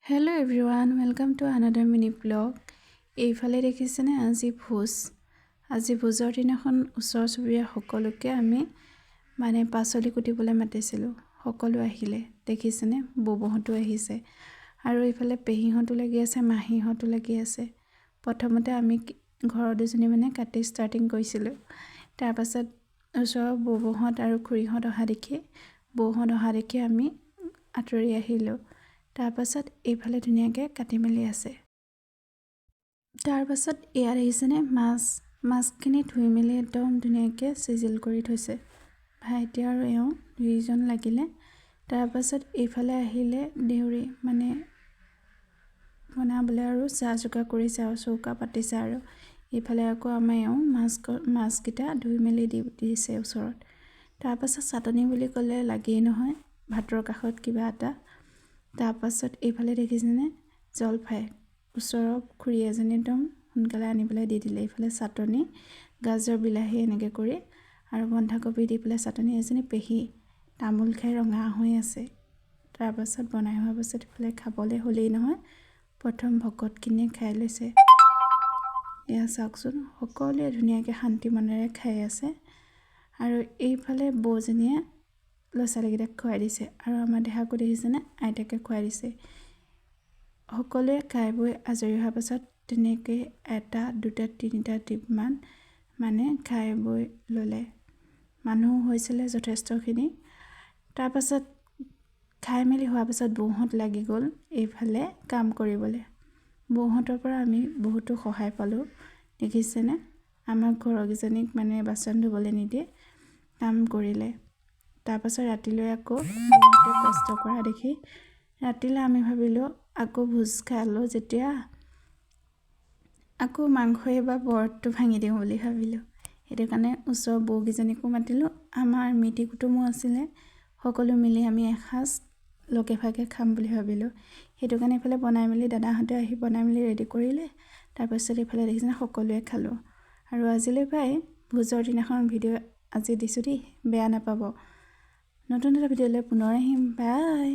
Hello everyone, welcome to another mini vlog. এইফালে দেখিছেনে, আজি ভোজ। আজি ভোজৰ দিনাখন ওচৰ চুবুৰীয়া সকলোকে আমি মানে পাচলি কুটিবলৈ মাতিছিলোঁ। সকলো আহিলে। দেখিছেনে, বৌহঁতো আহিছে আৰু এইফালে পেহীহঁতো লাগি আছে, মাহীহঁতো লাগি আছে। প্ৰথমতে আমি ঘৰৰ দুজনী মানে কাটি ষ্টাৰ্টিং কৰিছিলোঁ। তাৰপাছত ওচৰৰ বৌহঁত আৰু খুৰীহঁত অহা দেখি, বৌহঁত অহা দেখি আমি আঁতৰি আহিলোঁ। তাৰপাছত এইফালে ধুনীয়াকৈ কাটি মেলি আছে। তাৰপাছত ইয়াত আহিছেনে মাছ। মাছখিনি ধুই মেলি একদম ধুনীয়াকৈ চিজিল কৰি থৈছে। ভাইটি আৰু এওঁ দুইজন লাগিলে। তাৰপাছত এইফালে আহিলে দেউৰী মানে বনাবলৈ আৰু যা যোগাৰ কৰিছে আৰু চৌকা পাতিছে। আৰু এইফালে আকৌ আমাৰ এওঁ মাছকেইটা ধুই মেলি দি দিছে ওচৰত। তাৰপাছত চাটনি বুলি ক'লে লাগেই নহয় ভাতৰ কাষত কিবা এটা। তাৰপাছত এইফালে দেখিছেনে, জলফাই ওচৰৰ খুৰী এজনী একদম সোনকালে আনি পেলাই দি দিলে। এইফালে চাটনি, গাজৰ, বিলাহী এনেকৈ কৰি আৰু বন্ধাকবি দি পেলাই চাটনি। এজনী পেহী তামোল খাই ৰঙা হৈ আছে। তাৰপাছত বনাই হোৱাৰ পাছত এইফালে খাবলৈ হ'লেই নহয়। প্ৰথম ভকতখিনিয়ে খাই লৈছে। এয়া চাওকচোন, সকলোৱে ধুনীয়াকৈ শান্তি মনেৰে খাই আছে। আৰু এইফালে বৌজনীয়ে ল'ৰা ছোৱালীকেইটাক খুৱাই দিছে আৰু আমাৰ দেহাকো দেখিছেনে, আইতাকে খুৱাই দিছে। সকলোৱে খাই বৈ আজৰি হোৱাৰ পাছত তেনেকৈ এটা, দুটা, তিনিটা টিপমান মানে খাই বৈ ল'লে। মানুহ হৈছিলে যথেষ্টখিনি। তাৰপাছত খাই মেলি হোৱাৰ পাছত বৌহঁত লাগি গ'ল এইফালে কাম কৰিবলৈ। বৌহঁতৰ পৰা আমি বহুতো সহায় পালোঁ। দেখিছেনে, আমাৰ ঘৰৰকেইজনীক মানে বাচন ধুবলৈ নিদিয়ে, কাম কৰিলে। তাৰপাছত ৰাতিলৈ আকৌ বৌহঁতে কষ্ট কৰা দেখি ৰাতিলৈ আমি ভাবিলোঁ, আকৌ ভোজ খালোঁ যেতিয়া আকৌ মাংসই বা বৰতটো ভাঙি দিওঁ বুলি ভাবিলোঁ। সেইটো কাৰণে ওচৰৰ বৌকেইজনীকো মাতিলোঁ, আমাৰ মিতিৰ কুটুমো আছিলে। সকলো মিলি আমি এসাঁজ লগে ভাগে খাম বুলি ভাবিলোঁ। সেইটো কাৰণে এইফালে বনাই মেলি দাদাহঁতে আহি বনাই মেলি ৰেডি কৰিলে। তাৰপাছত এইফালে দেখিছেনে, সকলোৱে খালোঁ। আৰু আজিলৈ পাই ভোজৰ দিনাখন ভিডিঅ' আজি দিছোঁ দেই, বেয়া নাপাব। নতুন এটা ভিডিঅ'লৈ পুনৰ আহিম। বাই।